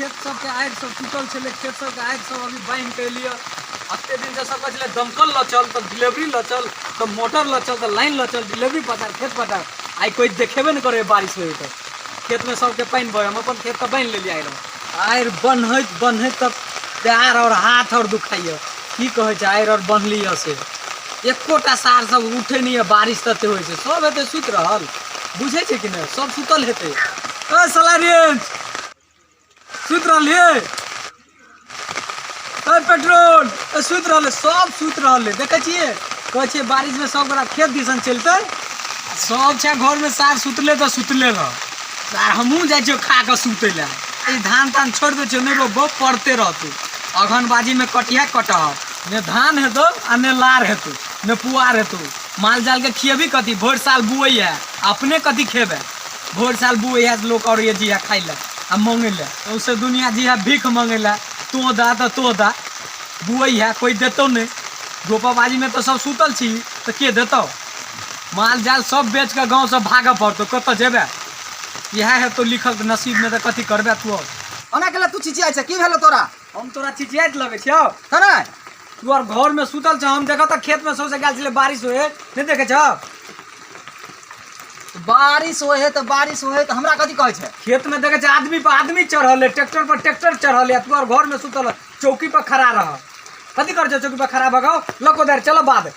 खेत सबके आगि सब टूटल छलै, खेत सबके आगि सब अभी बान्हि के एलियै। एते दिन से सब कहै छलै दमकल लऽ चल, तऽ डिलीवरी लऽ चल, तऽ मोटर लऽ चल, तऽ लाइन लऽ चल, डिलीवरी पटा, खेत पटा। आइ कोइ देखेबे नहि करै। बारिश होइ तऽ खेतमे सबके पानि बहे, हम अपन खेत तऽ बान्हि लेलियै। आड़ि आड़ि बन्हैत बन्हैत तऽ पैर आओर हाथ आओर दुखाइए। की कहै छै, आड़ि आओर बन्हलियै से एकोटा सार सब उठै नहि यऽ। बारिश तते होइ छै, सब हेतै सुति रहल। बुझै छै कि नहि, सब सुतल हेतै। ए साला रेंच, सुति रहलियै? ए पेट्रोल, ए सुति रहलै, सब सुति रहलै। देखै छियै, कहै छियै बारिशमे सब गोरा खेत दिसन चलतै, सब छै घरमे सार सुतले तऽ सुतले रह। आर हमहूँ जाइ छियै खा कऽ सुतै लए। ई धान तान छोड़ि दै छियै, नहि रोपबो, पड़ते रहतै। अगहनबाजीमे कटिहा कटहर ने धान हेतौ आ ने लार हेतौ ने पुआर हेतौ। माल जालके खियेबी कथी? भरि साल बुअइए, अपने कथी खेबै? भरि साल बुअइए लोक आओर ये जी है खाइ लए आ मङ्गै लए ओहिसँ दुनिया जी है भीख मङ्गै लए। तो दा तऽ तो दा बुअइ है, कोइ देतौ नहि। रोपाबाजीमे तऽ सब सुतल छी, तऽ के देतौ? माल जाल सब बेच कऽ गाँवसँ भागऽ पड़तौ। कतऽ जेबै? इएह हेतौ लिखल तऽ नसीबमे, तऽ कथी करबै तू आओर? ओना केला तू चिचियाइ छै? की भेलो तोरा? हम तोरा चिचियाइत लगै छियौ? तऽ नहि। तू आर घरमे सुतल छ, हम देखऽ तऽ खेतमे सौंसे गेल छलै। बारिश होइ नहि देखै छ? बारिश होइ है तऽ बारिश होइ है तऽ हमरा कथी कहै छै? खेतमे देखै छै आदमी पर आदमी चढ़ल है, ट्रैक्टर पर ट्रैक्टर चढ़ल है, तू आर घरमे सुतल है, चौकी पर खड़ा रह। कथी कर चौकी पर खड़ा भऽ गो? लको दार चलो बाद।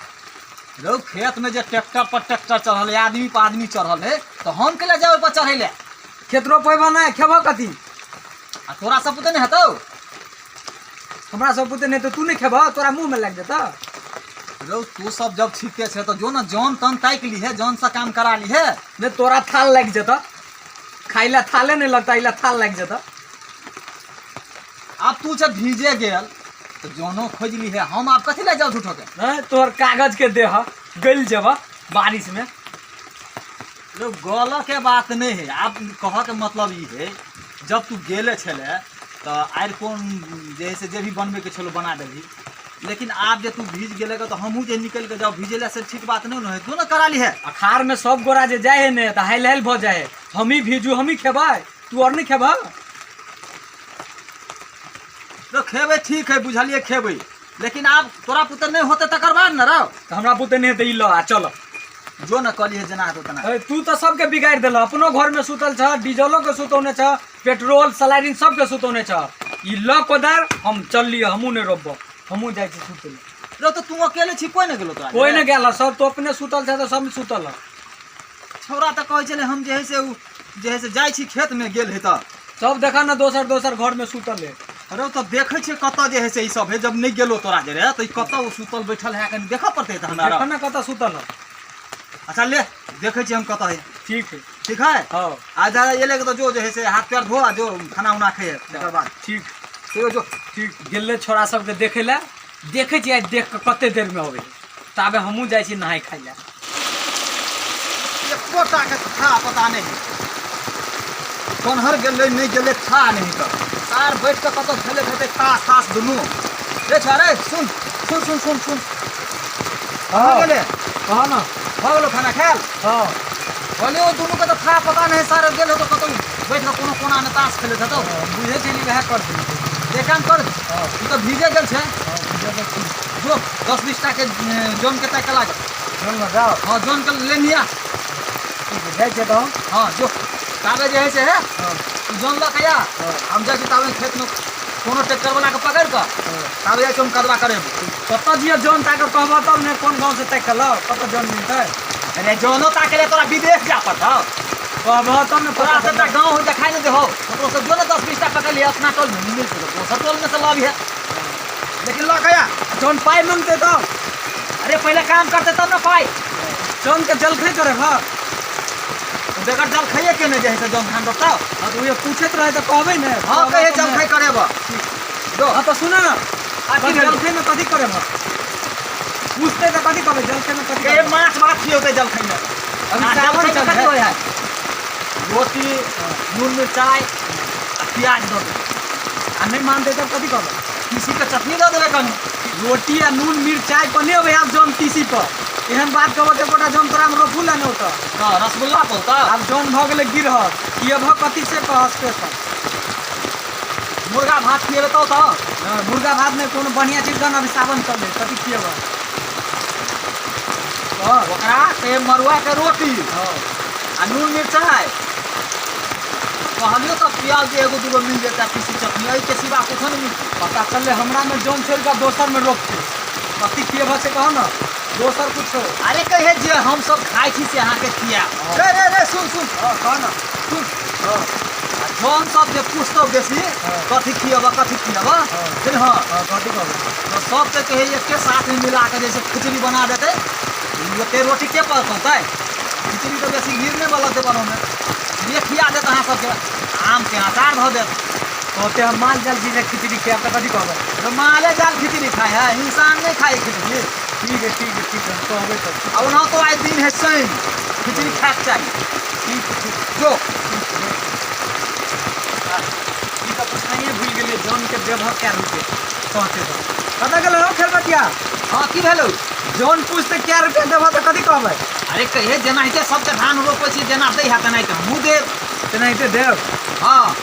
रौ, खेत में जे ट्रैक्टर पर ट्रैक्टर चढ़ल है, आदमी पर आदमी चढ़ल है, तऽ हम केला जाय ओहि पर चढ़ै ले? खेत रोपेबा नहि, खेबह कथी? आ तोरा सब पुते नहि हेतौ? हमरा सब पुते नहि तऽ तू नहि खेबह? तोरा मुँहमे लागि जेतऽ। रौ, तू सब जब ठीके छै तऽ जो ने जन तन ताकि लीहे, जन से काम करा लीहे। नहि, तोरा थाल लागि जेतऽ। खाइ लए थाले नहि लगता, एहि लए थाल लागि जेतऽ। आब तू जब भीजे गेल तऽ जनो खोजि लीहे, हम आब कथी लए जाउ झूठो के? नहि, तोहर कागज के देह गलि जेबह बारिशमे। रौ, गलऽ के बात नहि है। आब कहऽ के मतलब ई है, जब तू गेले छले तऽ आर कोन जे है से जे भी बनबैके छलो बना देलही, लेकिन आब जे तू भीज गेले तऽ हमहूँ जे निकलि कऽ जाउ भीजै लए, से ठीक बात नहि ने है। तू ने करा लीहे। अखाड़मे सब गोरा जे जाइ है ने तऽ हाइल हाइल भऽ जाइ है। हमही भीजू, हमही खेबै, तू आओर नहि खेबह? तो खेबै, ठीक है, बुझलियै, खेबै, लेकिन आब तोरा पुते नहि होतै तकर बाद ने रौ। तऽ हमरा पुते नहि हेतै, ई लऽ आ चल। जो ने कहलियै जेना हेतौ तेना। ए, तू तऽ सबके बिगाड़ि देलह। अपनो घरमे सुतल छह, डीजलो के सुतौने छह, पेट्रोल सलारिन सबके सुतौने छह। ई लऽ कोदार, हम चललियै। हमहूँ नहि रोपबो, हमहूँ जाइ छी सुतै लए। रौ, तऽ तू अकेले छी, कोइ नहि गेलो तोरा? कोइ नहि गेल, सब तो अपने सुतल छह तऽ सब सुतल ह। छौड़ा तऽ कहै छलै हम जे है से उ जे है से जाइ छी खेतमे, गेल है तऽ। सब देखा ने दोसर दोसर घरमे सुतल है। रौ, तऽ देखै छियै कतऽ जे है से ई सब है। जब नहि गेलो तोरा जे रे, तऽ ई कतऽ ओ सुतल बैठल है, कनि देखऽ पड़तै तऽ हमरा। देखऽ ने कतऽ सुतल है। अच्छा ले, देखै छियै हम कतऽ है। ठीक है। ठीक है। हाँ। आ जा एले तऽ जो जे है से हाथ पैर धो आ जो खाना उना खाए तकर बाद। ठीक। ठीक, जो। ठीक। गेलै छोड़ा सबके देखै लए। देखै छियै आइ देख कऽ कते देरमे अबै। ताबे हमहूँ जाइ छी नहाय खाय लए। एकोटा के था पता नहीं, कोन्हर गेलै नहि गेलै था नहीं। तऽ सार बैठ कऽ कतऽ खेलैत हेतै तास तास दुनू। रे छा रे, सुन सुन सुन सुन सुन, कहाँ गेलै? कह ने। भऽ गेलो खाना खायल? हाँ। कहलियौ दुनू के तऽ था पता नहीं, सार गेल हेतौ कतौ बैठ कऽ कोनो कोनामे तास खेलैत हेतौ। बुझै छली वएह करतै। एक काम कर, तू तऽ भीजे गेल छै, जो 10-20 टा के जन के ताकि लाग। जन में जाओ। हाँ, जन के लेनिया। जाइ छियै तऽ हम। हाँ जो, ताबे जे है से है तू जन लऽ के आ, हम जाइ छी ताबे खेतमे कोनो ट्रैक्टर वाला के पकड़ि कऽ, ताबे जाइ छी हम कदवा करेबो। कतऽ जियै जन ताकऽ, कहबह तब ने कोन गाँव से ताकि कऽ लाउ, कतऽ जन मिलतै? अरे, जनो ताके ले तोरा विदेश जा पड़तौ? कहबह तब ने। तोरा सबटा गाँव हो देखाइ नहि देहो ककरो से। जो ने 10-20 टा पकड़ लिअ, अपना टोल में नहीं मिलतै तऽ दोसर टोल में से लबिहे, लेकिन लऽ के आ। जन पाइ मांगतै तब? अरे, पहिले काम करते तब ने पाइ। जन के जलखै करे हँ। बेगर जल खाइए के नहि जे है से जन धान रोपतौ। हाँ, तऽ उहे पूछैत रहै तऽ कहबै ने। हाँ, कहे जलखै करेब जो। हाँ तऽ सुन ने। आ की भेल? जलखै में कथी करेब? पूछतै तऽ कथी कहबै, जलखै में कथी के करेब? माछ भात खियौतै जलखै में। अभी आ सावन जलखै में चल कथी है। होइ है? रोटी, नून मिरचाइ आ प्याज दऽ देबै। आ नहि मानतै तब कथी कहबै? तीसी के चटनी दऽ देबै कनि। रोटी आ नून मिरचाइ पर नहि अबै आब जन, तीसी पर। एहन बात कहबह तऽ एकोटा जन तोरा मे रोपू लए नहि औतऽ। तऽ रसगुल्ला पौतऽ। आब जन भऽ गेलै गिरहत, खियबह कथी से कह स्पेशल। मुर्गा भात खिएबै तब तऽ। मुर्गा भात नहि, कोनो बढ़िआँ चीज दऽ ने, अभी सावन चलै, कथी खिएबै? ओकरा से मड़ुआके रोटी आ नून मिरचाइ कहलियो तऽ प्याज जे एगो दूगो मिल जेतै, पीसी चटनी, एहिके सिवा कुछो नहि मिलतै। पता चललै हमरामे जौन छोड़ि कऽ दोसरमे रोपतै। कथी खिएबह से कह ने, दोसर कुछो। अरे कहे जे हम सब खाइ छी से अहाँके खियाएब। रे रे रे, सुन सुन। हँ, कह ने। सुन। हँ। जौन सब जे पूछतौ बेसी, कथी खिएबह कथी खिएबह, फिर हँ। हँ, कथी कहबै? तऽ सबके कहे एके साथमे मिला कऽ जैसे खिचड़ी बना देतै। ओते रोटी के पकौतै? खिचड़ी तऽ बेसी घी नहि लगतै बनबैमे। ये खिया देत अहाँ सबके, आमके अचार धऽ देत। कहते हम माल जाल छी जे खिचड़ी खियाब, तऽ कथी कहबै? तो माले जाल खिचड़ी खाइ है, इंसान नहि खाइ खिचड़ी। ठीक है, ठीक है, ठीक है, हम कहबै तब। आ ओना तो आइ दिन है शनि, खिचड़ी खायके चाही। ठीक ठीक। जो। ई तऽ पूछनाइए भूलि गेलियै, जौनके देबह कै रुपये कहते तऽ कतऽ गेल रहो खेलबतिया? हँ, की भेलौ? जौन पूछते कै रुपया देबह तऽ कथी कहबै? अरे कहे जेनाहिते सबके धान रोपै छी, जेना दै है तेनाहिते हमहूँ देब। तेनाहिते देब? हँ।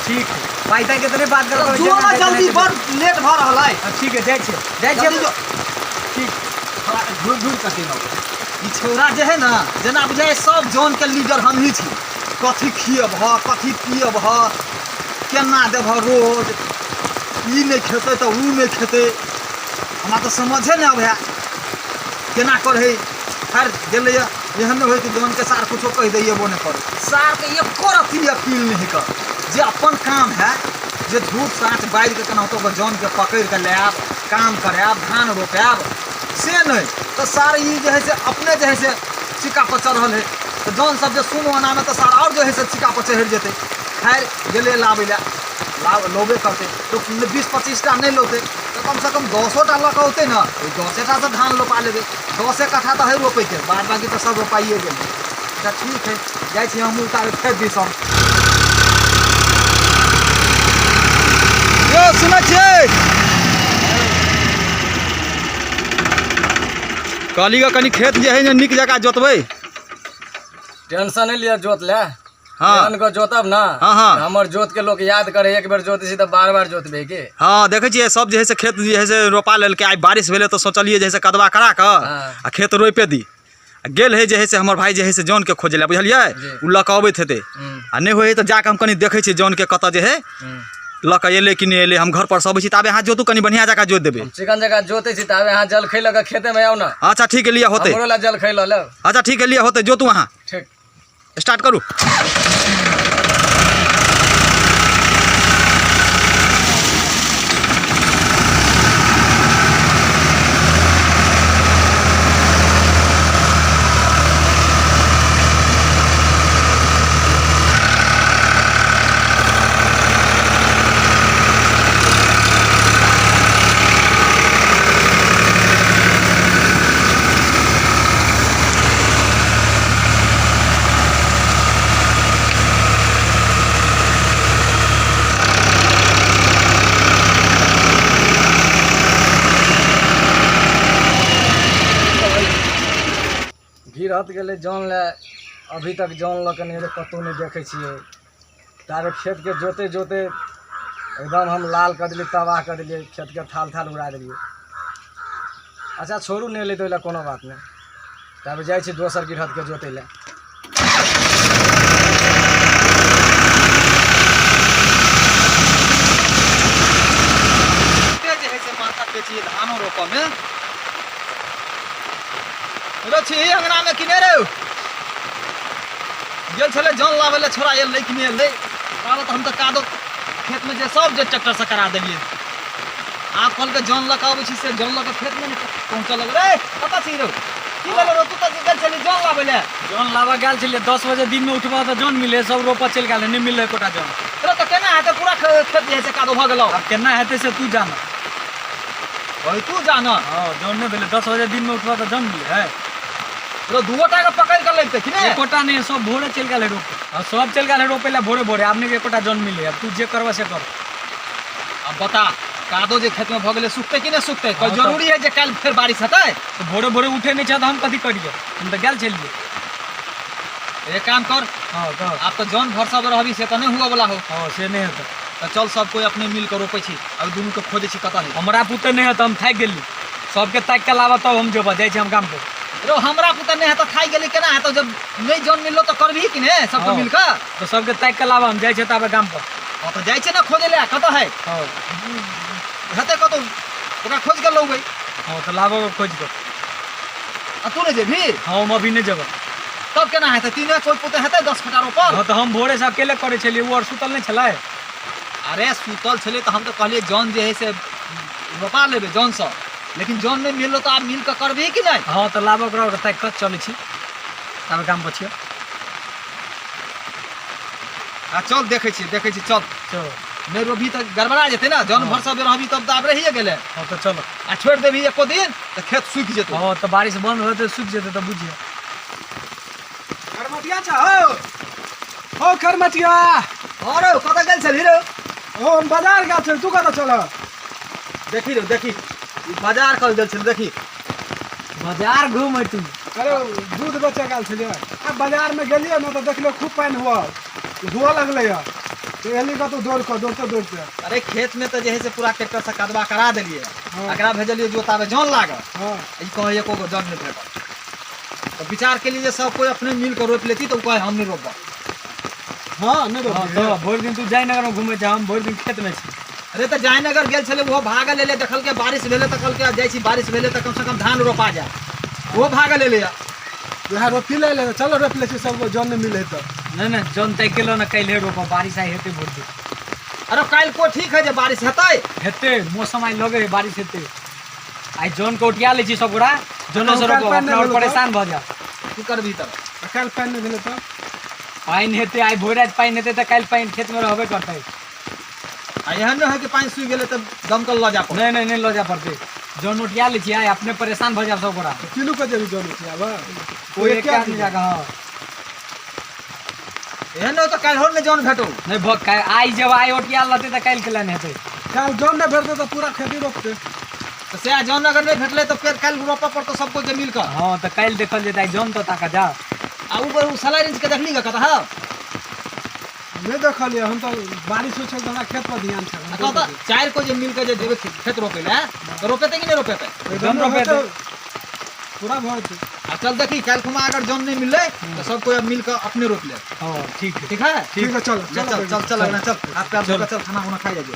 ठीक है, पाइ ताइ के तऽ नहि बात करबै? जो ना जल्दी, बड़ लेट भऽ रहल है। ठीक है, जाइ छियै, जाइ छियै। जल्दी जो। ठीक। घुरि घुरि कऽ केलहुँ ई छौड़ा जे है ने, जेना बुझाइ सब जौनके लीडर हमही छी। कथी खियबह, कथी पियबह, केना देबह, रोज ई नहि खेतै तऽ उ नहि खेतै, हमरा तऽ समझे नहि अबै है केना करै। खैर गेलैए, एहन नहि होइ कि जौनके सार कुछो कहि दैए, वो नहि करै। सारके एको रत्ती अपील नहि कर जे अपन काम है, जे झूठ साँच बाजि कऽ केनाहितो कऽ जौनके पकड़ि कऽ लायब, काम करायब, धान रोपायब, से नहि तऽ सार ई जे है से अपने जे है से सिक्का पर चढ़ल है। तऽ जौन सब जे सुन ओनामे तऽ सार आओर जे है से सिक्का पर चढ़ि जेतै। खैर गेलै लाबै लए, लाब लौबे करतै तऽ 20-25 टा नहि लौतै तऽ कमसँ कम 10 टा लऽ कऽ औतै ने, ओहि 10 टा धान रोपा लेबै। 10 कट्ठा तऽ है रोपैके, बाद बाकी तऽ सब रोपाइए गेलै। अच्छा ठीक है, जाइ छी हमहूँ उतारे खेत दिसन। यौ सुनै छियै? कहली कनि खेत जे है ने नीक जकाँ जोतबै। टेंशन नहीं लिअ, जोत ले। एहन के जोतब ना, हाँ, हाँ। हमर जोत के लोग याद करे। एक बेर जोते छी तऽ बार बार जोतबे के। हँ, देखै छियै सब जे है से खेत जे है से रोपा लेलकै। आइ बारिश भेलै तऽ सोचलियै जे है से कदवा करा कऽ आ खेत रोपि दी। आ गेल है जे है से हमर भाई जे है से जौनके खोजै लए, बुझलियै? ओ लऽ कऽ अबैत हेतै। आ नहि होइ है तऽ जाकऽ हम कनि देखै छियै जौनके, कतऽ जे है लऽ कऽ एलै कि नहि एलै। हम घर पर से अबै छी, ताबे अहाँ जोतू, कनि बढ़िआँ जकाँ जोति देबै। हम चिकन जकाँ जोते छी, ताबे अहाँ जलखै लऽ कऽ खेते में आउ ना। अच्छा ठीक है, लिअ होतै। हमरो ला जलखै लऽ लेब। अच्छा ठीक है, लिअ होतै, जोतू अहाँ। ठीक। स्टार्ट करू। गिरहत गेलै जौन लए, अभी तक जौन लऽ कऽ नहि एलै, कतहु नहि देखै छियै। ताबे खेतके जोते जोते एकदम हम लाल कऽ देलियै, तबाह कऽ देलियै खेतके, थाल थाल उड़ा देलियै। अच्छा छोड़ू, नहि एलै तऽ ओहि लए कोनो बात नहि। ताबे जाइ छी दोसर गिरहतके जोतै लए। जे है से माथा पेची धानो रोपऽ में रो छी अंगना में कि नहि रे? गेल छलै जौन लाबै लए छोड़ा, एलै कि नहि एलै? ताबत हम तऽ कादो खेतमे जे सब जे ट्रैक्टरसँ करा देलियै। आब कहलकै जौन लऽ कऽ अबै छी, से जौन लऽ कऽ खेतमे नहि पहुँचल रे। कतऽ छी रौ? की भेलै रौ? तू तऽ गेल छली जौन लाबै लए। जौन लाबऽ गेल छलियै। 10 बजे दिनमे उठबह तऽ जौन मिले, सब रोपऽ चलि गेल, नहि मिललै एकोटा जौन। रे तऽ केना हेतै? पूरा खेत जे है से कादो भऽ गेलौ। आब केना हेतै से तू जान। वही तू जान। हँ, जौन नहि भेलै। 10 बजे दिनमे उठबह तऽ जौन मिले है? रो दूओ टा के पकड़ि कऽ लैते कि नहि? एकोटा नहि, सब भोरे चलि गेल है रोपे। हँ, सब चलि गेल है रोपे लए भोरे भोरे। आब नहि एकोटा जौन मिले। आब तू जे करबह से कर। अब बता, कादो जे खेतमे भऽ गेलै, सुखतै कि नहि सुखतै? हँ, तऽ- जरूरी है जे काल्हि फेर बारिश हेतै? तऽ भोरे भोरे उठे नहि छै तऽ हम कथी करियै? हम तऽ गेल छलियै। एक काम कर। हँ, कह। आब तऽ जौन भरसा रहबी से तऽ नहि हुअ वाला हो। हँ, से नहि हेतै। तऽ चल सब कोइ अपने मिल कऽ रोपै छी। अब दुनू के खोजै छी कतऽ है। हमरा पुते नहि है तऽ हम थाकि गेली, सबके ताकि के लाबऽ तब हम जेबऽ, जाइ छी हम गाम पर। रो हमरा पुते नहि है तऽ थाकि गेली केना हेतौ, जब नहि जन मिललो तऽ करबही कि ने सबके हाँ। मिल कऽ? तऽ सबके ताकि के लाबऽ, हम जाइ छियै ताबे गाम पर। हाँ तऽ जाइ छियै ने खोजै लए, कतऽ है? हाँ। हेतै कतौ, ओकरा खोजि कऽ लौबै। हाँ तऽ लाबऽ खोजि कऽ। आ तू नहि जेबही? हाँ हम अभी नहि जेबै। तब केना हेतै? तीने कोइ पुते हेतै 10 कट्ठा रोपल। हाँ तऽ हम भोरे से अकेले करै छलियै, ओ आओर सुतल नहि छलै। अरे सुतल छलै तऽ हम तऽ कहलियै जन जे है से रोपा लेबै जनसँ, लेकिन जन नहि मिललो तऽ आब मिल कऽ करबही कि नहि? हाँ तऽ लाबऽ ओकरा, ओकरा ताकि कऽ चलै छी, ताबे गाम पर छियै। आ चल देखै छियै, देखै छियै, चल। चल। नहि रोपबही तऽ गड़बड़ा जेतै ने, जन हाँ। भरसा रहबही तब तऽ आब रहिए गेलै। हाँ तऽ चल। आ छोड़ि देबही एको दिन तऽ खेत सूखि जेतौ। हाँ तऽ बारिश बंद होतै सूखि जेतै तऽ बुझियौ। करमटिया छौ हो करमटिया। अरे कतऽ गेल छलही रौ? ओ हम बाजार गेल छली, तू कतऽ चल? देखी रौ देखी, ई बाजार कल गेल छलै, देखी बाजार घूमै तू। अरे दूध बेचै गेल छलियै, आ बाजार में गेलियै ने तऽ देखलियै खूब पानि हुआ हुअ लगलै हँ, तऽ एली कतौ दौड़ कऽ, दौड़ते दौड़ते। अरे खेत में तऽ जे है से पूरा ट्रैक्टर से कदवा करा देलियै। हाँ। एकरा भेजलियै जोताबे जन लागल। हाँ। ई कहै एको गो जन नहि भेटल, तऽ विचार केलियै जे सब कोइ अपने मिल कऽ रोपि लेती, तऽ ओ कहै हम नहि रोपब। हाँ नहि हाँ रोपबै। तऽ भरि दिन तू जयनगर में घूमै छै, हम भरि दिन खेत में छी। अरे तऽ जयनगर गेल छलै, ओहो भागल एलै, देखलकै बारिश भेलै तऽ कहलकै जाइ छी, बारिश भेलै तऽ कमसँ कम धान रोपा जाय, ओहो भागल एलै। वएह रोपी लै ले, चलो रोपि लै छी सब, जन नहि मिलै तऽ। नहि नहि जन ताकि गेलो ने, काल्हि रोपब, बारिश आइ हेतै भोर दिन। अरे काल्हि को ठीक है जे बारिश हेतै? हेतै, मौसम आइ लगै है बारिश हेतै। आइ जन के ओटिया लै छी सब गोरा, जनो से काल्हि रोपब, पानि अपना नहि आओर भेलै तऽ? परेशान भऽ जायब। की करबही तब? आ काल्हि पानि नहि भेलै तऽ? पानि हेतै आइ भोर राति पानि हेतै तऽ काल्हि पानि खेतमे रहबे करतै। आ एहन नहि है कि पानि सूखि गेलै तऽ दमकल लऽ जा पड़तै। नहि नहि नहि लऽ जाय पड़तै, जन ओटिया लै छी आइ, अपने परेशान भऽ जायब सब गोरा। तीनू के जेबी जन उठियाबऽ? कोइ एक आदमी जाकऽ। हाँ एहन नहि तऽ काल्हि नहि जन भेटौ। नहि भऽ आइ जब आइ ओटिया लेतै तऽ काल्हि केला नहि हेतै। काल्हि जन नहि भेटतै तऽ पूरा खेती रोपतै। तऽ सएह जन अगर नहि भेटलै तऽ फेर काल्हि रोपऽ पड़तौ सब कोइके मिल कऽ। हाँ तऽ काल्हि देखल जेतै, आइ जन तऽ ताकऽ जा। आ ऊपर ओ सलाइ रेंज के देखली कतऽ? हँ नहि देखलियै हम, तऽ बारिश होइ छै तऽ हमरा खेत पर ध्यान छै। आ कतऽ चारि कोइ जे मिल कऽ जे जेबै खेत रोपै लए तऽ रोपेतै कि नहि रोपेतै? एकदम रोपेतै। पूरा भऽ जेतै। आ चल देखी काल्हि खुमा अगर जन नहि मिललै तऽ सब कोइ अब मिल कऽ अपने रोपि लेब। हाँ ठीक है। ठीक है? ठीक है चल चल चल चल चल अगना चल, हाथ पैर धो कऽ चल, खाना उना खाइ जाइ।